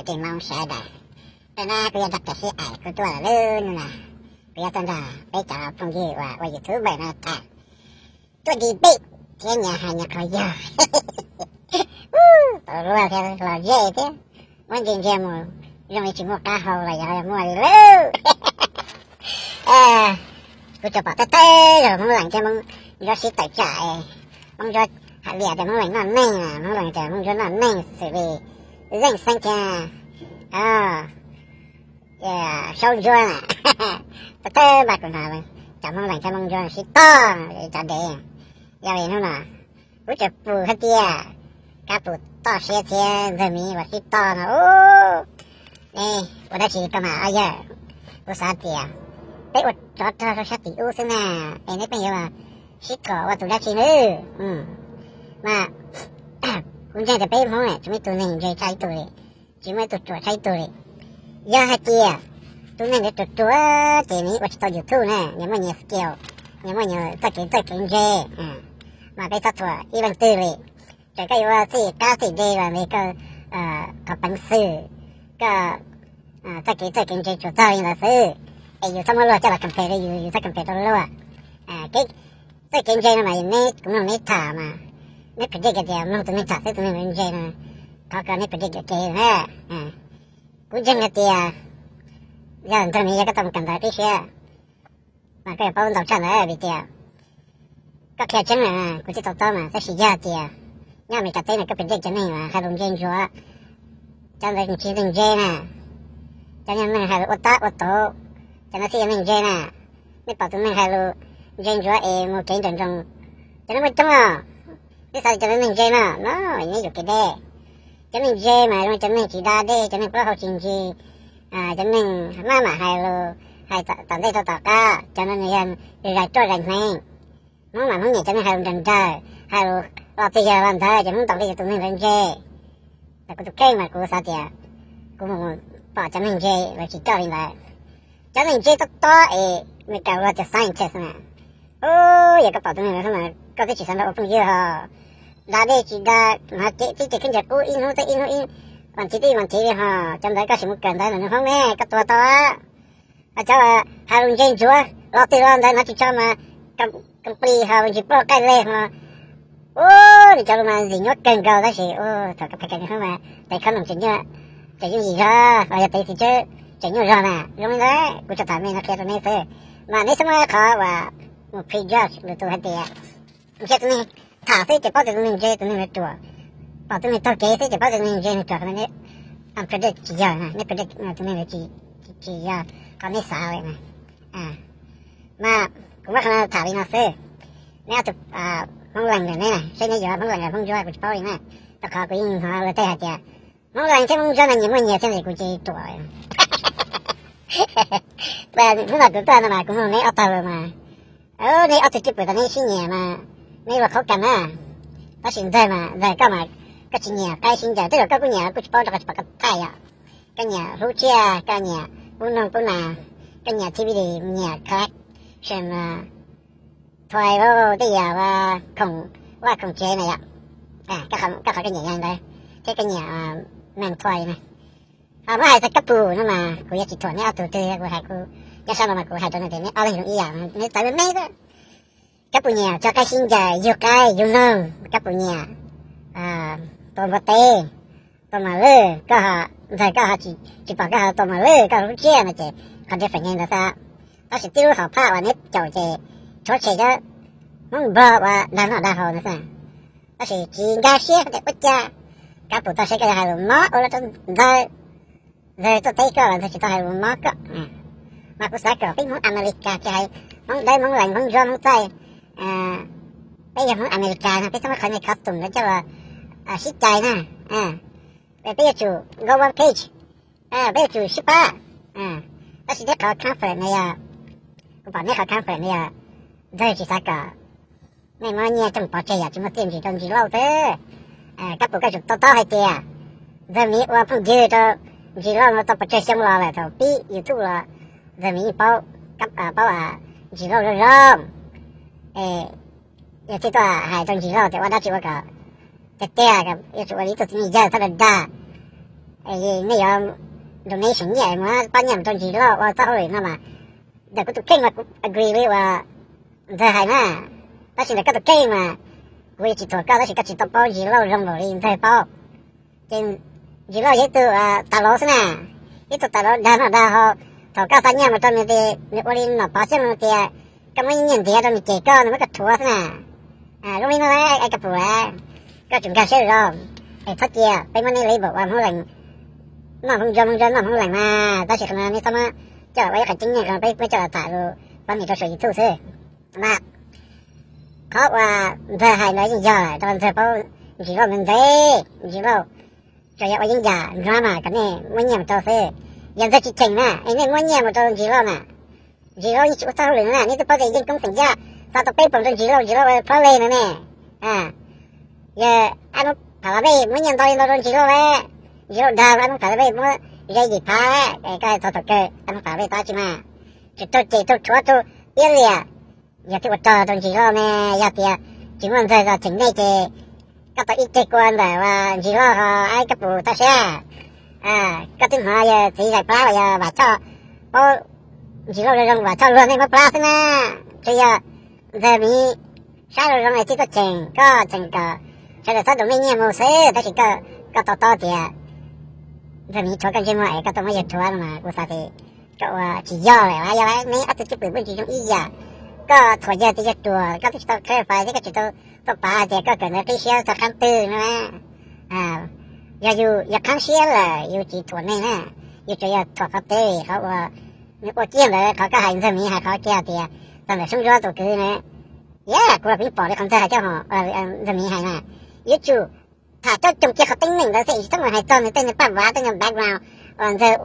Tseem moo sawv daws, hnub no kuv yuav rov qab sib aim kuv tuaj lawm lub no na. Kuv yuav tuaj nrog peb cov phooj ywg uas ua YouTuber no tham, tuaj nti peb thiab nyias hais nyias qhov yog. Tau luag thiab los zej thiab, muab ntsia ntsia mus zoo li tsis muaj qab hau los yog muaj li lawm. Kuv tsuas pom tawm tawm zaug Hmoob Lees thiab Hmoob Ntsuab sib tawm tsam, Hmoob Ntsuab hais tias Hmoob Lees noj neeg, Hmoob Lees tias Hmoob Ntsuab noj neeg xws li Zeej Xeeb thiab Saub Ntsuab na. Tawm tawm npaj kuv hnov cov Hmoob Lees thiab Hmoob Ntsuab sib tog cov dev. Yog li hnub no kuv tsuas pum hais tias Kab Pum toj siab thiab Ntxawg Miv uas sib tog no, ne ua dab tsi koj mas ob yawg? Kuv xav tias peb ua tsov rog rau sab tim ub xwb na, es neb pheej yuav sib kom ua tus dab tsi nawb? Mas kuv ntseeg tias peb Hmoob tsis muaj ib tug neeg ntse tshaj ib tug li, tsis muaj ib tug ruam tshaj ib tug li. Yog hais tias tus neeg ntawd ruam ruam ces nws ua tsis tau YouTube na, nws muaj nyias skill, nws muaj nyias txoj kev txawj kev ntse, mas peb txhob thuam ib leej twg li. Txawm koj yuav ua txij qab txij dej los npe koj qhov peev xwm, koj txoj kev txawj kev ntse tsuas txog li ntawd xwb, es yus txhob muab luag coj los compare rau yus, yus txhob compare rau luag. Txoj kev ntse no mas neb, kuv mloog neb tham mas, neb predict tias mloog tus neeg tham xwb tus neeg ntse no, thov kom neb predict kev na. Kuv ntseeg hais tias yog Ntxawg Miv yog koj tau mus kawm ntawv tib siab mas koj yuav paub ntau tshaj ntawd vim tias koj qhia tseeb lawm, kuv twb to taub mas tab sis yog tias nyob Amelikas teb no koj predict cov neeg hais lus ntse ntsuav, cov ntawd tsis yog neeg ntse na, cov neeg hais lus ua tab ua tauv, cov no thiaj yog neeg ntse na. Nej pom tus neeg hais lus ntse ntsuav es mus kev nraum nroos, cov no muaj coob os. Nej xav tias cov no neeg ntse no, no neb yuam kev deb. Cov neeg ntse mas zoo cov neeg tsis da dej, cov neeg plaub hau tsis ntsis, cov neeg maj mam hais lus, hais tom ntej rau tom qab, cov no nws yog zais ruaj zais hneev. Hmoob mas Hmoob nyiam cov neeg hais lus nrawm nrawm, hais lus los twg yog los ntawd ces Hmoob ntaus li tus neeg ntawd ntse. Tau kuv tus kheej mas kuv xav tias kuv mus pom cov neeg ntse lawv tsis coj li ntawd. Cov neeg ntse tob tob es Amelikas hu tias scientist na. Yog koj pom tus neeg ntawd mas koj twb tsis xav nrog ua phooj ywg ho. Da dej tsis da, hnav cev tib ce khaub ncaws qub ib hnub teb ib hnub ib, vas thiv tib vas thiv li ho. Cov ntawd koj sim mus kawm ntawv ntawm nws hoob me koj tuag tau. Cov hais lus ntse ntsuav los twg los ntawd hnav tsis tso mas company ho ntsis ploj qaij le ho. Ua, nws cov lus mas ntxim nyuaj kawg nkaus tab sis thaum koj pais kawm nws hoob mas tes khob noom tseem nyuaj, tseem yooj yim zog los yog tes txiv tsawb tseem nyuaj zog na. Zoo li ntawd kuv tsuas tham me no qhia rau neb xwb, mas neb txhob muab qhov uas mus prejudge lwm tus hais tias ntsia tus neeg tham xwb ces paub tias tus neeg ntse tus neeg ruam, pom tus neeg taug kev xwb ces paub tias tus neeg ntse neeg ruam, qhov no neb predict tsis yog, neb predict tus neeg tsis yog qhov neb xav li na. Mas kuv muab qhov no tham li no xwb. Neb ob tug Hmoob Lees ntawm neb na, seb neb yuav Hmoob Lees los Hmoob Ntsuab kuv tsis paub li na, rau qhov kuv yeej hnov luag tej hais tias Hmoob Lees thiab Hmoob Ntsuab no nyias muaj nyias thiaj li kuv tsis ruam. Hnub no kuv tuaj no mas kuv mloog neb ob tug mas, neb ob tug cwj pwm tas neb sib nyiam mas neb luag qhaub kas na. Tab sis Ntxawg mas Ntxawg koj mas koj tsis nyiam qaib sib ncaws, tej zaum koj kuj nyiam kuj tsis paub rau qhov tsis pom koj thaij yom. Koj nyiam hlub tsiaj, koj nyiam pub noog pub nas, koj nyiam T V D, nyiam collection toy, tej yam khoom vaj khoom tsev na yom. Koj qhov koj nyiam yog ntawd, thiab koj nyiam man toy na. Muab hais txog Kab Pum no mas kuv yuav tsis thuam neb ob tug twg, kuv hais kuv nyob sab no mas kuv hais rau nws tias neb ob leeg zoo ib yam, neb txawv me me xwb. Kab Pum nyiam tso qaib sib ncaws, yug qaib yug noog, Kab Pum nyiam tua npua teb, tua mos lwj, koj ho, Ntxawg koj ho tsis pom koj ho tua mos lwj, koj hlub tsiaj no ces qhov different ntawd xwb. Tab sis tib lub hom phaj uas neb caum ces rhuav tshem cov Hmoob Nplog uas dag noj dag haus ntawd xwb. Tab sis tsis nkag siab tias ua cas Kab Pum toj siab koj yog hais lus mob ua luaj rau Ntxawg. Ntxawg tuaj teb koj los Ntxawg tsis tau hais lus mob koj. Mas kuv xav kom peb Hmoob Amelikas tsis hais Hmoob Dawb, Hmoob Lees, Hmoob Ntsuab, Hmoob Txaij, peb yog Hmoob Amelikas no peb txhob muab qhov nej custom ntawd coj los sib cais na. Peb yuav tsum go one page, peb yuav tsum sib pab. Tab sis neb qhov conflict no yog, kuv pom neb qhov conflict no yog Ntxawg tsis xav kom nej muab nyiaj coj pov tseg yom, tsis muaj txiaj ntsig rau Ntsis Lauj xwb. Kab Pum koj tsum to taub hais tias Ntxawg Miv ua phooj ywg rau Ntsis Lauj no tau pes tsawg xyoo los lawm, thaum pib YouTube los Ntxawg Miv yeej paub, paub Ntsis Lauj zoo zoo. Yog thiaj tuaj hais rau Ntsis Lauj tias ua dab tsi ua kom tiag tiag, yuav tsum ua li ib tug txiv neej yawg txhob dag dag. Nej yuav donation nyiaj muab pab nyiaj mus rau Ntsis Lauj ua txoj hauj lwm no mas, ntawm kuv tus kheej mas kuv agree li uas Ntxawg hais na, tab sis ntawm koj tus kheej mas kuv yuav tsis thuam koj, tab sis koj tsis tau paub Ntsis Lauj zoo npaum li Ntxawg paub. Ces Ntsis Lauj yog ib tug tas lauv xwb na, ib tug tas lauv dag noj dag haus. Thaum koj xa nyiaj mus rau nws ces nws ua li nom pov xeeb no tias koj muab nyiaj ntiav rau nws cem koj, nws muab koj rhuav xwb na. Zoo li no, Kab Pus, koj tsum nkag siab zoo, es txhob cia peb muab nej label ua Hmoob Lees, noj Hmoob Ntsuab, Hmoob Ntsuab noj Hmoob Lees mas, tab sis qhov no nej txhob muab coj los ua ib qho tseeb neeg zoo peb muab coj los tham lus pab nyiaj rau saum YouTube xwb. Mas qhov uas Ntxawg hais ntawd yeej yog lawm, rau Ntxawg paub Ntsis Lauj ntev ntev, Ntsis Lauj tsuas yog ua yeeb yam drama kom nej muab nyiaj mus rau xwb. Yog Ntxawg tsis cheem na es nej muab nyiaj mus rau Ntsis Lauj na, Ntsis Lauj yeej tsis ua txoj hauj lwm na, nej twb paub tias yeej koob xeem Yaj xa tau peb poom rau Ntsis Lauj, Ntsis Lauj ua plab le no ne. Yog ab nub phav las vej muab nyiaj ntau li ntau rau Ntsis Lauj, Ntsis Lauj dag ab nub phav las vej muab ze yim phav, koj txog thaum kawg ab nub phav las vej tau dab tsi mas? Tsis raug cem, raug rhuav, raug iab liam. Yog twb ua rog rau Ntsis Lauj ne, yog tias tsis muaj Ntxawg zos cheem nej ces koj tau ib ceg kua ntawm Ntsis Lauj ho ab Kab Pus toj siab. Koj twb hnov yog txiv zais plab los yog Vam Choj paub Ntsis Lauj zoo zoo, Vam Choj luag nej muab plab xwb na. Tsuas yog Ntxawg Miv saib zoo zoo es thiaj tuaj cheem koj, cheem kom sawv daws txhob dob nej nyiaj mus xwb, tab sis koj to taub tias Ntxawg Miv rhuav koj ntsej muag es koj tuaj muab yawg rhuav no mas kuv xav tias koj ua tsis yog lawm, yog neb ob tug cwj pwm pheej tsis zoo ib yam. Koj thuam yawg tias yawg ruam, koj twb tsis tau clarify thiab koj tsis tau tuaj pav hais tias koj kawm ntawv qib siab txog qhab twg no. Yog yus yog qhab siab lawm yus tsis thuam neeg na, yus tsuas yog thuam qhov teb, qhov uas nws ua ciaj ntawd, qhov koj hais Ntxawg Miv hais qhov kiag tias txog ntawm Soob Ntsuab tus kwv na. Yog kuv los kuv yeej pom li qhov Ntxawg hais coj, Ntxawg Miv hais na, yuav tsum tham coob coob kiag qhov teeb meem ntawd xwb, tsis txhob mus hais txog nws tej niag paj vav tej niag background uas Ntxawg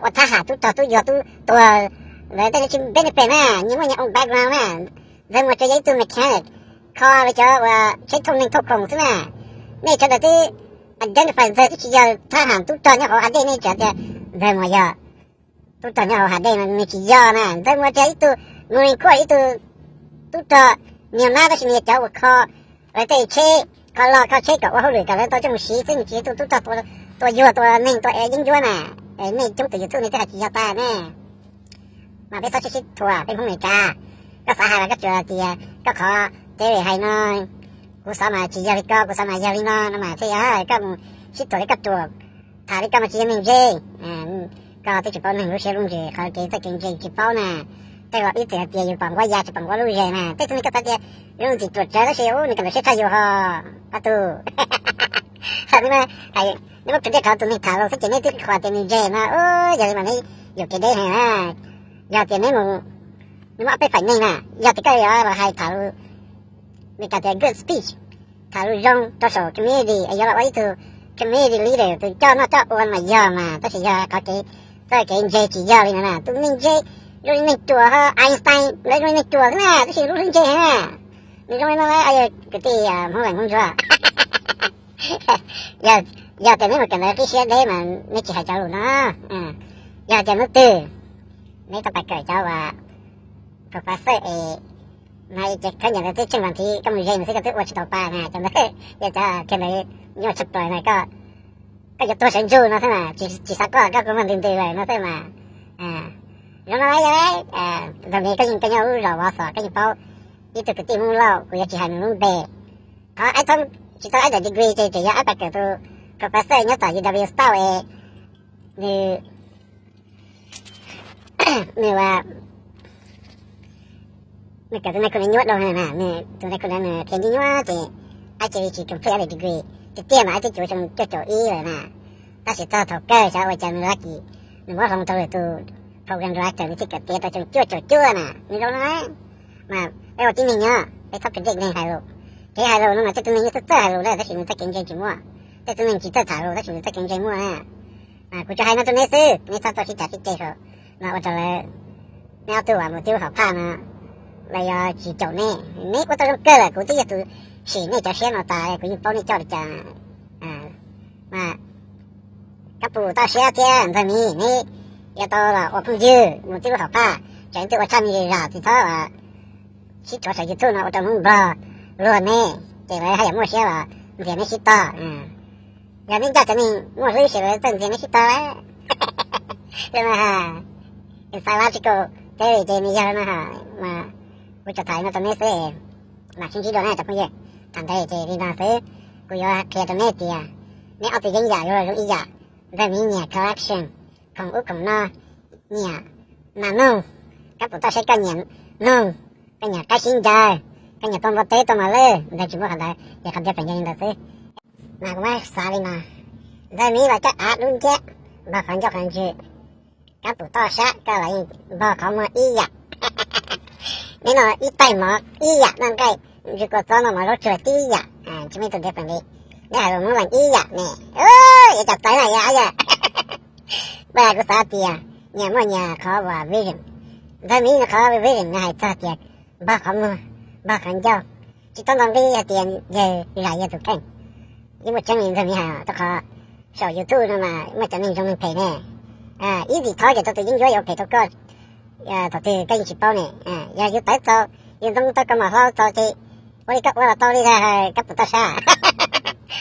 ua thab ham tub rog tub yuag tub tuag ntawd tej, nws tsis benefit na, nyias muaj nyias own background na. Ntxawg Muas tsuas yog ib tug mechanic, kho li cov uas tsheb thauj neeg thauj khoom xwb na. Nej sawv daws twb identify Ntxawg twb tsis yog thab ham tub rog nyob hauv hav dej, nej tseem tias Ntxawg Muas yog tub rog nyob hauv hav dej no, nws tsis yog na. Ntxawg Muas tsuas yog ib tug Marine Corps, ib tug tub rog niag mab, tab sis nws yog cov uas kho lawv tej tsheb, kho loj kho tsheb kom ua hauj lwm kom lawv tau coj mus siv xwb, nws tsis yog ib tug tub rog tua yuag tua neeg tua yeeb ncuab na. Nej coob tus YouTube nej twb hais tsis yog tag ne. Mas peb txhob sib sib thuam peb Hmoob Amelikas. Koj xav hais los koj tsuas tias koj qhov David hais no, kuv xav mas tsis yog li ko, kuv xav mas yog li no no mas thiaj yog koj mus sib thuam li koj ruam, tham li koj mas tsis yog neeg ntse. Koj twb tsis paub neeg lub siab lub ntsws, qhov kev txawj kev ntse tsis paub na. Tej uas ib txwm hais tias yus pom nquab ya tsis pom nquab lub zes na, tej tug neeg koj xav tias zoo ntxim ruam tsawv tab sis ub nws kawm ntawv siab tshaj yus ho, pab tug. Nws muab predict qhov tus neeg tham lus xwb ces neb twb qhuas tias nws ntse no, yog li mas neb yuam kev deb heev na. Yog tias neb mus, nws muaj ob peb feem neeg na, yog tias koj yuav los hais tham lus, Meskas tias good speech, tham lus zoo rau saum community, yuav los ua ib tug community leader, tus coj noj coj ua mas yog mas, tab sis yog qhov kev txawj kev ntse tsis yog li no na. Tus neeg ntse zoo li neeg ruam ho, Einstein lawv zoo li neeg ruam xwb na, tab sis lub hlwb ntse heev na. Nws zoo li no, kwv tij Hmoob Lees Hmoob Ntsuab, yog tias neb mus kawm ntawv qib siab deb mas neb tsis hais cov lus no. Yog tias hnub twg neb tau pas kawm cov uas professor es, no ces khaub ncaws ntawd twb tsheej vas thiv, koj mus ze nws xwb koj twb ua tsis tau pa na, cov ntawd yog cov kiag ntawd nyuaj tshaj plaws na, koj yuav tuag sawv ntsug no xwb mas, tsis xav koj koj kuj muaj ntws ntws lawm no xwb mas. Zoo no yog ntawm koj yeej koj nyob lub zos Vov Xos koj yeej paub ib tug kwv tij Hmoob Lauj, kuv yuav tsis hais nws lub npe. Qhov aib thoob tsis tau aib daim degree ces tseem yog aib pas kawm tus professor nyob tom U W Stoutt es nws, nws, nws kawm tus nai khu ntawd nyuaj dua na, nws tus nai khu ntawd nws qhia nyuaj nyuaj ces aib cia li tsis complete aib daim degree. Tiag tiag mas aib twb cuav xyoo cuaj caum ib lawm na, tab sis txog thaum kawg xyov ua cas nws lucky, nws muab hloov rau lwm tus program director nws thiaj kawm tiav tau xyoo cuaj caum cuaj na. Nws zoo no mas peb ua tib neeg nyob peb txhob predict neeg hais lus. Kev hais lus no mas tej tug neeg yeej txawj txawj hais lus na tab sis nws txoj kev ntse tsis muaj, tej tug neeg tsis txawj tham lus tab sis nws txoj kev ntse muaj na. Kuv tsuas hais no rau neb xwb, neb txhob txawj sib cav sib ceg saum no ua rau lawv, neb ob tug uas mus tib lub hom phaj no lawv yuav tsis caum neb. Neb ua tau zoo kawg lawm, kuv twb yog tus sim nej cov siab no tas, kuv yeej paub nej coj li cas. Mas Kab Pus toj siab thiab Ntxawg Miv, neb yuav tau los ua phooj ywg mus tib lub hom phaj, tsam neb twb ua tshaj me zam tsis txhob sib thuam saum YouTube no ua rau Hmoob Nplog luag neb ces lawv haj yam muaj siab los nrhiav neb sib tog. Yog nej ncaj cov neeg muaj hlwb ces lawv txawj ntxias nej sib tau lawm. Lawm mas, psychological theory ces nws yog lawm mas, mas kuv tsuas tham no rau nej xwb, mam sib ntsib dua na cov phooj ywg. Thaum ntawd ces li no xwb, kuv yuav qhia rau nej tias nej ob tug yeeb yam yuav los zoo ib yam. Ntxawg Miv nyiam collection, khoom ub khoom no, nyiam nas noog, kab pum toj siab, koj nyiam noog, koj nyiam qaib sib ncaws, koj nyiam tau npua teb tau mas lwj ntawd tsis muaj qhov ntawd, ces qhov ntawd pem nce li ntawd xwb. Mas kuv muab xav li no, Ntxawg Miv los coj av dub nciab, npog qhov ncauj qhov ntswg, kab pum toj sab, koj los yeej npog qhov muag ib yam. Neb no ib taig mov ib yam, noj nqaij ntsw kua txob noj mov zaub tsuag tib yam, tsis muaj ib tug different li. Neb hais lus Hmoob Lees ib yam ne. Yuav cas txawv na yog yog. Kuv xav tias nyias muaj nyias qhov uas vision. Ntxawg Miv nws qhov vision nws hais txog tias npog qhov muag, npog qhov ncauj, tsis tau ntaus nqi hais tias yawg zam yawg tus kheej. Yeej muaj tseeb li Ntxawg Miv hais, rau qhov saum YouTube no mas muaj cov neeg zoo neeg phem ne. Ib vim thov ces tau tus yeeb ncuab yuav phem rau koj thaum twg koj yeej tsis paub ne. Yog yus tawv txaus, yus ntoo tau kaus mom hlau txaus ces ua li koj ua los tau li ntag, kab pum toj sab.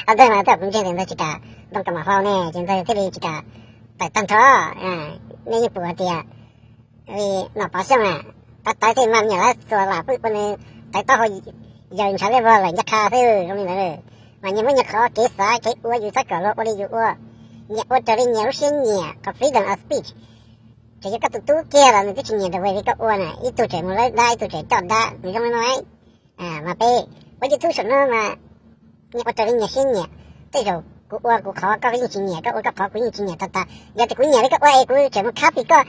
Ntxawg mas tej zaum kuv ntseeg tias ntxawg tsis kam ntoo kaus mom hlau ne, ces ntxawg thiaj li tsis kam tawm tag nrho. Nej yeej pum hais tias nom pov xyooj na, tawv tawv tej mas me nyuam lawv xuas lam pwb ua nws tawv taub hau yaws ntshav liab vog lawm ncaj qha xwb zoo li ntawd. Mas nyias muaj nyias qhov kev xav kev ua, yus txhob kom luag ua li yus ua. Nyias ua raws li nyias lub siab nyiam, qhov freedom of speech. Tseem yog koj tus tub kiag los nws twb tsis nyiam the way li koj ua na, ib tug tseem mus lawb dab, ib tug tseem coj dab, nws zoo li no. Mas peb ua YouTube saum no mas nyias ua raws li nyias siab nyiam. Tej zaum kuv ua kuv qhov koj yeej tsis nyiam, koj ua koj qhov kuv yeej tsis nyiam tag tag. Yog tias kuv nyiam li koj ua es kuv tseem mus copy koj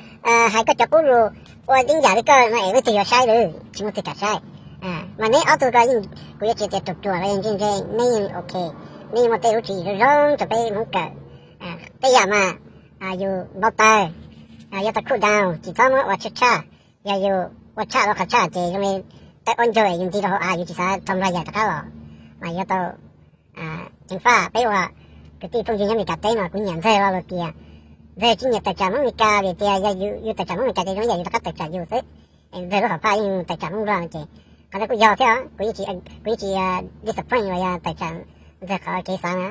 hais koj cov qub lus ua ib yam li koj no es leej twg yuav saib lawm? Tsis muaj twg kam saib. Mas neb ob tug ko yeej, kuv yuav tsis tias ruam ruam los yog ntse ntse, neb yeej ok, neb yeej muaj tej lub tswv yim zoo zoo rau peb Hmoob kawm. Tej yam mas yus npau taws, yus tau cool down, tsis txhob muab ua tshaj tshaj. Yog yus ua tshaj rau qhov tshaj ces zoo li tawb ob ncaug es yus nti rau hauv av, yus tsis xav thau nplag yam rov qab los. Mas yuav tau ceev faj. Peb ua kwv tij phooj ywg nyob Meskas teb no kuv nyiam Ntxawg lo lus tias Ntxawg tsis nyiam tawm tsam Hmoob Meskas vim tias yog yus tawm tsam Hmoob Meskas ces zoo ib yam yus rov qab tawm tsam yus xwb. Ntxawg lub hom phaj yeej tawm tsam Hmoob Nplog no ces qhov ntawd kuj yog thiab, kuv yeej tsis disappoint los yog tawm tsam Ntxawg qhov kev xav na.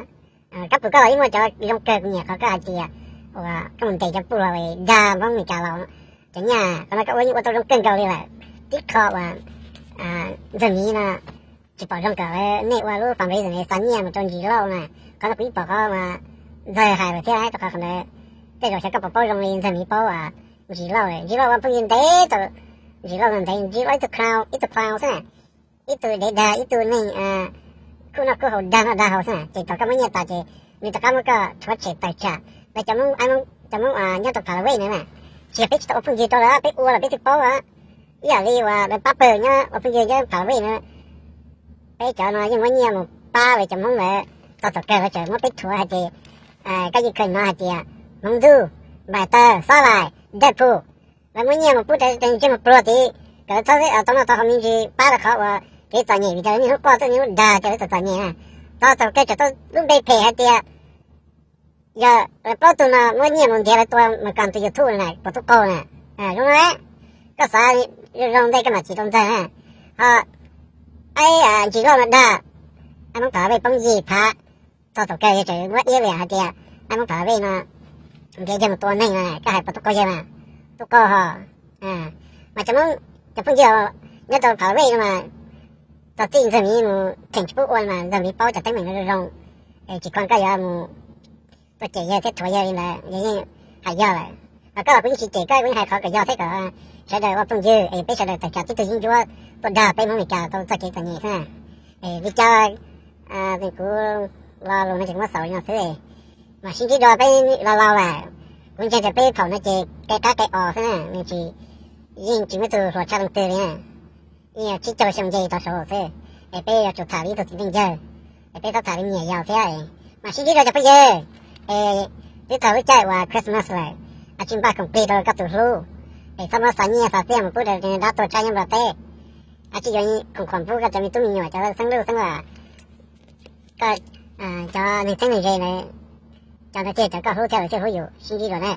Kab pum koj los yeej muaj cov zoo kawg, kuv nyiam qhov koj hais tias uas koj mus ntes cov puj los dag Hmoob Meskas los cov nyaj, qhov no koj ua yeej ua tau zoo kawg nkaus li lawm. Tib qho uas Ntxawg Miv no tsis pom zoo kom nej ua lub fundraiser xa nyiaj mus rau Ntsis Lauj na, qhov no kuv yeej pom qhov uas Ntxawg hais lawm thiab, rau qhov qhov ntawd tej zaum xyov koj puas paub zoo li Ntxawg Miv paub uas Ntsis Lauj, Ntsis Lauj ua phooj ywg ntev tau, Ntsis Lauj no ntev, Ntsis Lauj ib tug clown, ib tug clown xwb na, ib tug dev dag ib tug neeg khub noj khub haus dag noj dag haus xwb na, ces thaum koj muab nyiaj tas ces nws rov qab muab koj rhuav tshem tawm tsam. Lawv cov Hmoob, cov Hmoob nyob rau Palau na, tsis yog peb tsis tau ua phooj ywg rau lawv, peb ua los peb twb paub. Ib yam li uas lawv pab pawg nyob ua phooj ywg nyob Palau na, peb cov no yeej muab nyiaj mus pab lawv cov Hmoob ntawd, txog thaum kawg lawv tseem muab peb rhuav hais tias, koj yeej kheev hnov hais tias Hmoob Ntuj, Npam Taw, Xob Laim, Dawj Phu, lawv muab nyiaj mus pub rau ntsej muag pluag tid kom lawv txhob tau noj tau haus me ntsis pab rau qhov uas kev txom nyem, vim tias lawv niaj hnub quaj tuaj niaj hnub dag tias lawv txom txom nyem na. Txog thaum kawg tseem tau lub npe phem hais tias yog lawv plaub tug no muab nyiaj mus ntiav lawv tua mas kom tus YouTube na puas tub qaug na. Zoo no, koj xav zoo zoo ntej koj mam chim rau Ntxawg na. Ho Ntsis Lauj no dag, Hmoob Palau poob yim phav, txog thaum kawg yog tseem muab iab liam hais tias Hmoob Palau no ntiav yawg mus tua neeg no, koj hais puas tub qaug yawg mas? Tub qaug ho. Mas cov Hmoob, cov phooj ywg nyob rau Palau no mas txog txij Ntxawg Miv mus theem tsis pub ua mas Ntxawg Miv paub cov teeb meem no zoo zoo, tsis khuam koj yuav mus tuaj cem yawg thiab rhuav yawg li ntawd, yawg yeej hais yog lawm. Ho koj los kuv yeej tsis cem koj, kuv yeej hais qhov kom yog thiab kom sawv daws ua phooj ywg es peb sawv daws tawm tsam tib tug yeeb ncuab tuaj dag peb Hmoob Meskas tau txoj kev txom nyem xwb na. Li cas kuv lo lus no ces kuv muab xaus li no xwb, mam sib ntsib dua peb laus laus lawm. Kuv ntseeg tias peb thaum no ces qe qab qe os xwb na, nws tsis, yeej tsis muaj ib tug hluas tshaj leej twg li na. Yeej tsib caug xyoo nce tau saud xwb, es peb yuav tsum tham li ib tug txiv neej yawg, es peb txhob tham li me nyuam yaus thiab. Mam sib ntsib dua cov phooj ywg, es twb txog lub caij uas Christmas lawm, a tsis npaj khoom plig rau koj tus hlub, es txhob muab xa nyiaj xa txiaj mus pub rau dab tuag tshaib nyob Nplog teb. A tsis yuav khoom khuam pub koj cov me tub me nyuam, cov xeeb lub xeeb lam, koj cov neeg txheeb neeg ze ntawd, cov ntawd ces cov koj hlub thiab lawv thiaj hlub yus. Sib ntsib dua na.